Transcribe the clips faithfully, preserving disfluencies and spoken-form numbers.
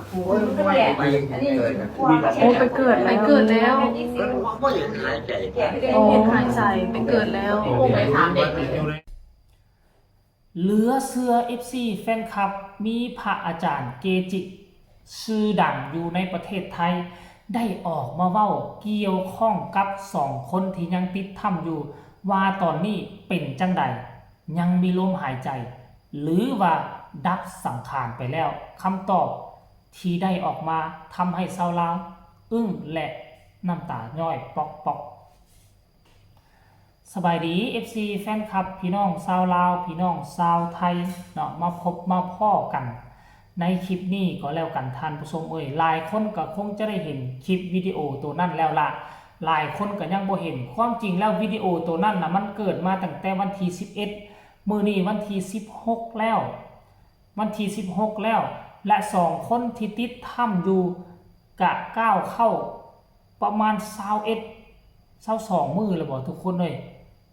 โอ้ย ไปเกิดแล้ว ไปเกิดแล้ว โอ้ หายใจไปเกิดแล้ว เหลือเชื่อ เอฟซี แฟนคลับ มีพระอาจารย์เกจิชื่อดังอยู่ในประเทศไทย ได้ออกมาเว้าเกี่ยวข้องกับสองคนที่ยังติดถ้ำอยู่ ว่าตอนนี้เป็นจั่งใด ยังมีลมหายใจ หรือว่าดับสังขารไปแล้ว คำตอบที่ได้ออกมาทำให้ชาวลาวอึ้งและน้ำตาย้อยปอกๆ สบายดี เอฟซี แฟนคลับ พี่น้องชาวลาว พี่น้องชาวไทยเนาะ มาพบมาพ้อกันในคลิปนี้ก็แล้วกันท่านผู้ชมเอ้ย หลายคนก็คงจะได้เห็นคลิปวิดีโอตัวนั้นแล้วล่ะ หลายคนก็ยังบ่เห็น ความจริงแล้ววิดีโอตัวนั้นนะมันเกิดมาตั้งแต่วันที่สิบเอ็ด มื้อนี้วันที่สิบหกแล้ว วันที่สิบหกแล้ว และสองคนที่ติดถ้ำอยู่กะก้าวเข้าประมาณซาวเอ็ด ซาวสองมื้อแล้วบ่ทุกคนเอ้ย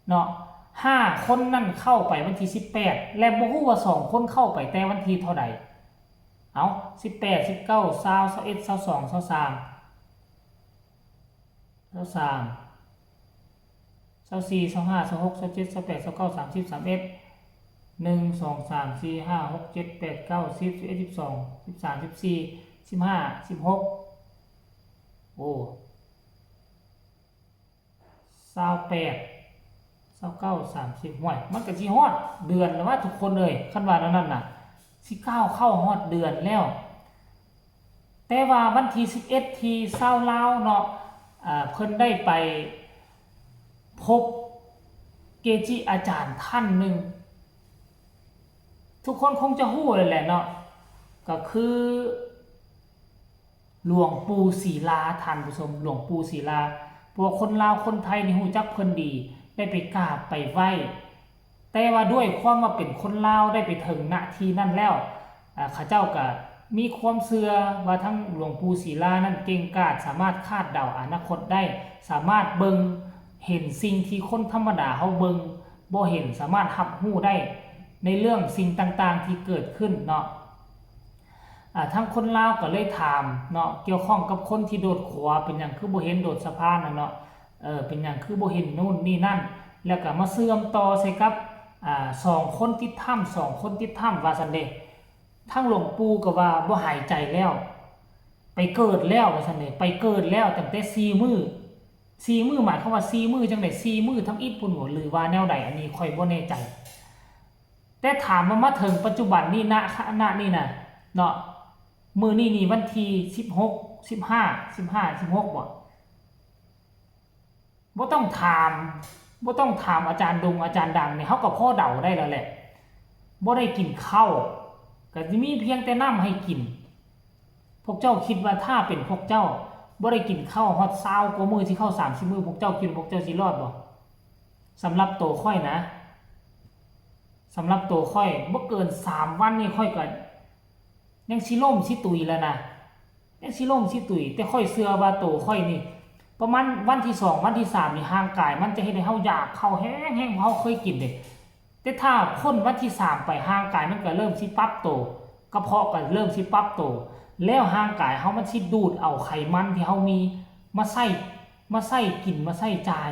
เนาะ ห้าคนนั่นเข้าไปวันที่สิบแปด และบ่ฮู้ว่าสองคนเข้าไปแต่วันที่เท่าใด เอ้า สิบแปด สิบเก้า ซาว ซาวเอ็ด ซาวสอง ซาวสาม ซาวสาม ซาวสี่ ซาวห้า ซาวหก ซาวเจ็ด ซาวแปด ซาวเก้า สามสิบ สามเอ็ด หนึ่ง สอง สาม สี่ ห้า หก เจ็ด แปด เก้า สิบ สิบเอ็ด สิบสอง สิบสาม สิบสี่ สิบห้า สิบหก โอ้ ซาวแปด ซาวเก้า สามสิบ ห้วย มันก็สิฮอดเดือนแล้วว่าทุกคนเอ้ย คันว่าแนวนั้นน่ะ สิก้าวเข้าฮอดเดือนแล้ว แต่ว่าวันที่สิบเอ็ด ที่ชาวลาวเนาะ อ่า เพิ่นได้ไปพบเกจิอาจารย์ท่านหนึ่ง ทุกคนคงจะฮู้แล้วแหละเนาะ ก็คือ หลวงปู่ศิลา ท่านผู้ชม หลวงปู่ศิลา เพราะว่าคนลาวคนไทยนี่ฮู้จักเพิ่นดี ได้ไปกราบไปไหว้ แต่ว่าด้วยความว่าเป็นคนลาวได้ไปถึงณที่นั่นแล้ว อ่า เขาเจ้าก็มีความเชื่อว่าทั้งหลวงปู่ศิลานั้นเก่งกาจ สามารถคาดเดาอนาคตได้ สามารถเบิ่งเห็นสิ่งที่คนธรรมดาเฮาเบิ่งบ่เห็น สามารถรับรู้ได้ในเรื่องสิ่งต่างๆที่เกิดขึ้นเนาะ อ่า ทางคนลาวก็เลยถามเนาะ เกี่ยวข้องกับคนที่โดดขัว เป็นหยังคือบ่เห็นโดดสะพานน่ะเนาะ เออ เป็นหยังคือบ่เห็นนู่นนี่นั่น แล้วก็มาเชื่อมต่อใส่กับ อ่า สองคนติดถ้ำ สองคนติดถ้ำ ว่าซั่นเด้ ทางหลวงปู่ก็ว่าบ่หายใจแล้ว ไปเกิดแล้ว ว่าซั่นเด้ ไปเกิดแล้วตั้งแต่สี่มื้อ สี่มื้อหมายความว่าสี่มื้อจั่งใด สี่มื้อทำอิฐพุ้นบ่ หรือว่าแนวใด อันนี้ข้อยบ่แน่ใจ แต่ถามว่ามาถึงปัจจุบันนี้ ณ ขณะนี้น่ะ เนาะ มื้อนี้นี่วันที่สิบหก สิบห้า สิบห้า สิบหก บ่ บ่ต้องถาม บ่ต้องถามอาจารย์ดงอาจารย์ดังนี่ เฮาก็พอเดาได้แล้วแหละ บ่ได้กินข้าว ก็สิมีเพียงแต่น้ำให้กิน พวกเจ้าคิดว่าถ้าเป็นพวกเจ้า บ่ได้กินข้าวฮอดซาวกว่ามื้อ สิเข้าสามสิบมื้อ พวกเจ้าคิดว่าพวกเจ้าสิรอดบ่ สำหรับโตข้อยนะ สำหรับโตข้อย บ่เกินสามวันนี่ข้อยก็ยังสิล้มสิตุยแล้วนะ ยังสิล้มสิตุย แต่ข้อยเชื่อว่าโตข้อยนี่ ประมาณวันที่สอง วันที่สามนี่ ร่างกายมันจะเฮ็ดให้เฮาอยากข้าวแฮงๆ เพราะเฮาเคยกินเด้ แต่ถ้าพ้นวันที่สามไป ร่างกายมันก็เริ่มสิปรับโต กระเพาะก็เริ่มสิปรับโต แล้วร่างกายเฮามันสิดูดเอาไขมันที่เฮามีมาใส่ มาใส่กิน มาใส่จ่าย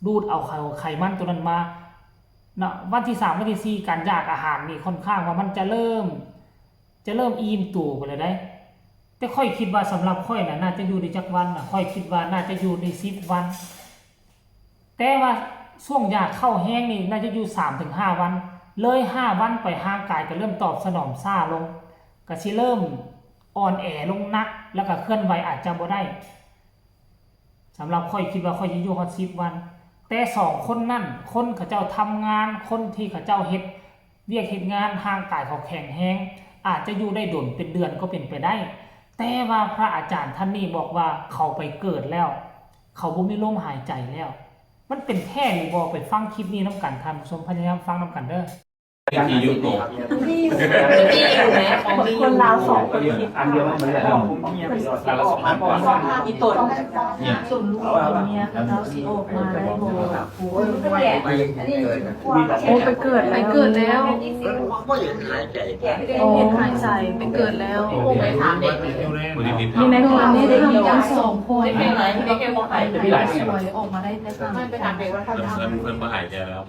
ดูดเอาไข ไขมันตัวนั้นมา เนาะ วันที่สาม วันที่สี่ การอยากอาหารนี่ค่อนข้างว่ามันจะเริ่ม จะเริ่มอิ่มตัวไปแล้วเด้ แต่ข้อยคิดว่าสำหรับข้อยน่ะ น่าจะอยู่ได้จักวันน่ะ ข้อยคิดว่าน่าจะอยู่ได้สิบวัน แต่ว่าช่วงอยากข้าวแฮงนี่น่าจะอยู่สามถึงห้าวัน เลยห้าวันไปร่างกายก็เริ่มตอบสนองช้าลง ก็สิเริ่มอ่อนแอลงหนัก แล้วก็เคลื่อนไหวอาจจะบ่ได้ สำหรับข้อยคิดว่าข้อยสิอยู่ฮอดสิบวัน แต่สองคนนั่น คนเขาเจ้าทำงาน คนที่เขาเจ้าเฮ็ดเวียกเฮ็ดงาน ร่างกายเขาแข็งแรง อาจจะอยู่ได้โดนเป็นเดือนก็เป็นไปได้ แต่ว่าพระอาจารย์ท่านนี้บอกว่าเขาไปเกิดแล้ว เขาบ่มีลมหายใจแล้ว มันเป็นแท้หรือบ่ ไปฟังคลิปนี้นำกัน ท่านผู้ชมพยายามฟังนำกันเด้อ ที่อยู่โกง ที่อยู่แม้ของมี คนลาวสองคนคิด อันเดียวมันเลย ออกมาบอกว่าอีตน เนี่ย ส่วนลูกเมียเขาสิออกมาได้บ่ โอ้ไปเกิด ไปเกิดแล้ว ก็ยังหายใจ โอ้เห็นหายใจไปเกิดแล้ว ไปถามเด็ก คนที่มี มีในครอบครัวนี้ได้มีกันสองคน ไม่เป็นไรไม่แค่บอกไป สวยออกมาได้แต่ต่าง ไปถามเด็กว่า เพิ่นเพิ่นเพิ่นบ่หายใจแล้ว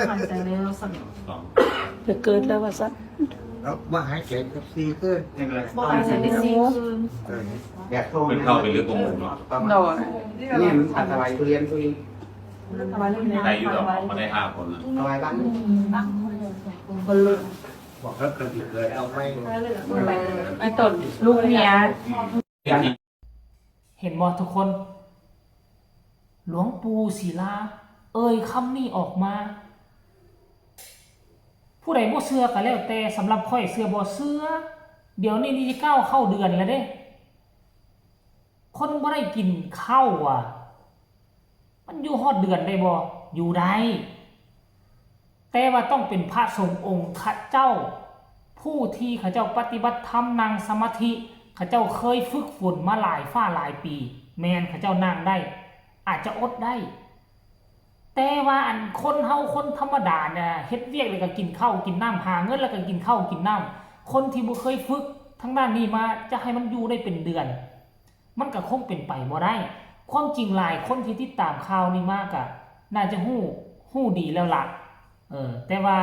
หายใจแล้วสั่น สอง จะเกิดแล้วว่าซะ แล้วว่าหายใจกับซีขึ้น บอกหายใจได้สี่คืน อยากโทษ เป็นเข้าไปลึกกว่าหมู่เนาะ โดย นี่มันอันตรายทุเรียนตัวเอง ไกลอยู่ดอกออกมาได้ห้าคนนะ อันตรายบ้าง คนลุก บอกแล้วเกิดเกิดเอาไม่ ไอ้ต้นลูกเมีย ที่ เห็นบ่ทุกคน หลวงปู่ศิลา เอ่ยคำนี้ออกมา ผู้ใดบ่เชื่อก็แล้วแต่ สำหรับข้อยเชื่อบ่เชื่อ เดี๋ยวนี้นี่สิก้าวเข้าเดือนแล้วเด้ คนบ่ได้กินข้าวอ่ะ มันอยู่ฮอดเดือนได้บ่ อยู่ได้ แต่ว่าต้องเป็นพระสงฆ์องค์ข้าเจ้า ผู้ที่เขาเจ้าปฏิบัติธรรมนั่งสมาธิ เขาเจ้าเคยฝึกฝนมาหลายฟ้าหลายปี แม่นเขาเจ้านั่งได้ อาจจะอดได้ แต่ว่าอันคนเฮาคนธรรมดาเนี่ยเฮ็ดเวียกแล้วก็กินข้าวกินน้ำ หาเงินแล้วก็กินข้าวกินน้ำ คนที่บ่เคยฝึกทางด้านนี้มาจะให้มันอยู่ได้เป็นเดือน มันก็คงเป็นไปบ่ได้ ความจริงหลายคนที่ติดตามข่าวนี้มาก็น่าจะฮู้ฮู้ดีแล้วล่ะ เออ แต่ว่า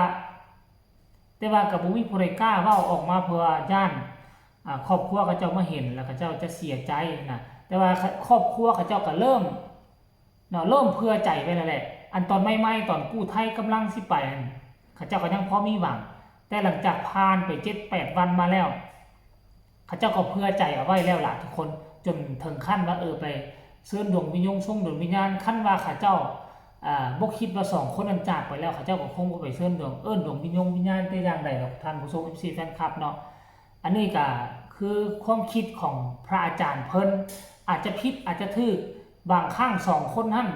แต่ว่าก็บ่มีผู้ใดกล้าเว้าออกมา เพราะว่าย้านอ่าครอบครัวเขาเจ้ามาเห็นแล้วเขาเจ้าจะเสียใจนะ แต่ว่าครอบครัวเขาเจ้าก็เริ่มเนาะ เริ่มเผื่อใจไปแล้วแหละ อันตอนใหม่ๆ ตอนกู้ไทยกำลังสิไปนั่น เขาเจ้าก็ยังพอมีหวัง แต่หลังจากผ่านไปเจ็ดแปดวันมาแล้ว เขาเจ้าก็เผื่อใจเอาไว้แล้วล่ะทุกคน จนถึงขั้นว่า เออ ไปเชิญดวงวิญญาณ ส่งดวงวิญญาณ คันว่าเขาเจ้า อ่า บ่คิดว่าสองคนนั้นจากไปแล้ว เขาเจ้าก็คงบ่ไปเชิญดวง เอิ้นดวงวิญญาณ วิญญาณแต่อย่างใดดอก ท่านผู้ชม เอฟซี แฟนคลับเนาะ อันนี้ก็คือความคิดของพระอาจารย์เพิ่น อาจจะผิด อาจจะถูก บางครั้งสองคนนั้น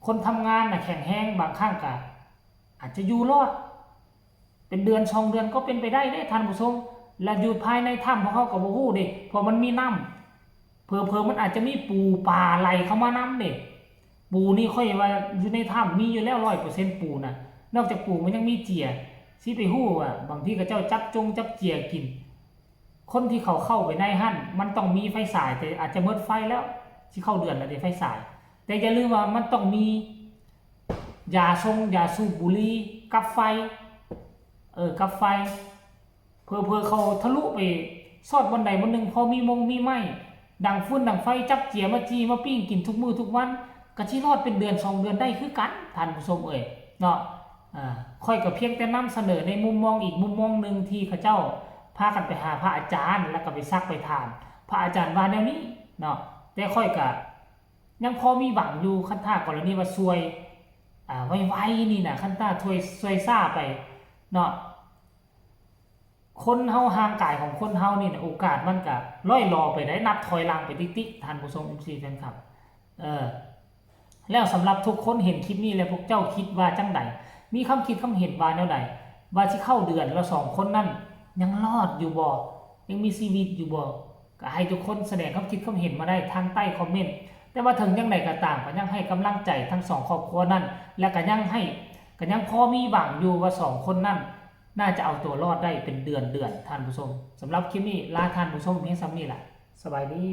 คนทำงานน่ะแข็งแรง บางครั้งก็อาจจะอยู่รอด เป็นเดือนสองเดือนก็เป็นไปได้เด้ท่านผู้ชม และอยู่ภายในถ้ำพวกเขาก็บ่ฮู้เด้ เพราะมันมีน้ำ เผลอๆ มันอาจจะมีปูปลาไหลเข้ามานำเด้ ปูนี่ข้อยว่าอยู่ในถ้ำมีอยู่แล้ว ร้อยเปอร์เซ็นต์ ปูน่ะ นอกจากปูมันยังมีเจีย สิไปฮู้ว่าบางทีเขาเจ้าจับจงจับเจียกิน คนที่เขาเข้าไปในหั่น มันต้องมีไฟฉาย แต่อาจจะหมดไฟแล้ว สิเข้าเดือนแล้วเด้ไฟฉาย แต่อย่าลืมว่ามันต้องมี ยาซง ยาสูบบุหรี่ กับไฟ เออ กับไฟ เผลอๆ เขาทะลุไปซอดบ่อนใดบ่อนหนึ่ง พอมีมงมีไม้ ดังฟืนดังไฟ จับเจียมาจีมาปิ้งกินทุกมื้อทุกวัน ก็สิรอดเป็นเดือนสองเดือนได้คือกัน ท่านผู้ชมเอ่ย เนาะ อ่า ข้อยก็เพียงแต่นำเสนอในมุมมองอีกมุมมองหนึ่งที่เขาเจ้าพากันไปหาพระอาจารย์ แล้วก็ไปซักไปถาม พระอาจารย์ว่าแนวนี้ เนาะ แต่ข้อยก็ยังพอมีหวังอยู่ คันถ้ากรณีว่าซวย อ่า ไวๆ นี่นะ คันถ้าซวย ซวยช้าไป เนาะ คนเฮา ร่างกายของคนเฮานี่นะ โอกาสมันก็ล่อยหลอไปได้ นับถอยหลังไปติกๆ ท่านผู้ชม เอฟซี แฟนคลับ เออ แล้วสำหรับทุกคนเห็นคลิปนี้แล้ว พวกเจ้าคิดว่าจั่งใด มีความคิดความเห็นว่าแนวใด ว่าสิเข้าเดือนแล้วสองคนนั้นยังรอดอยู่บ่ ยังมีชีวิตอยู่บ่ ก็ให้ทุกคนแสดงความคิดความเห็นมาได้ทางใต้คอมเมนต์ แต่ว่าถึงจั่งใดก็ตาม ก็ยังให้กำลังใจทั้งสองครอบครัวนั้น และก็ยังให้ ก็ยังพอมีหวังอยู่ว่าสองคนนั้นน่าจะเอาตัวรอดได้เป็นเดือนเดือน ท่านผู้ชม สำหรับคลิปนี้ลาท่านผู้ชมเพียงส่ำนี้ล่ะ สบายดี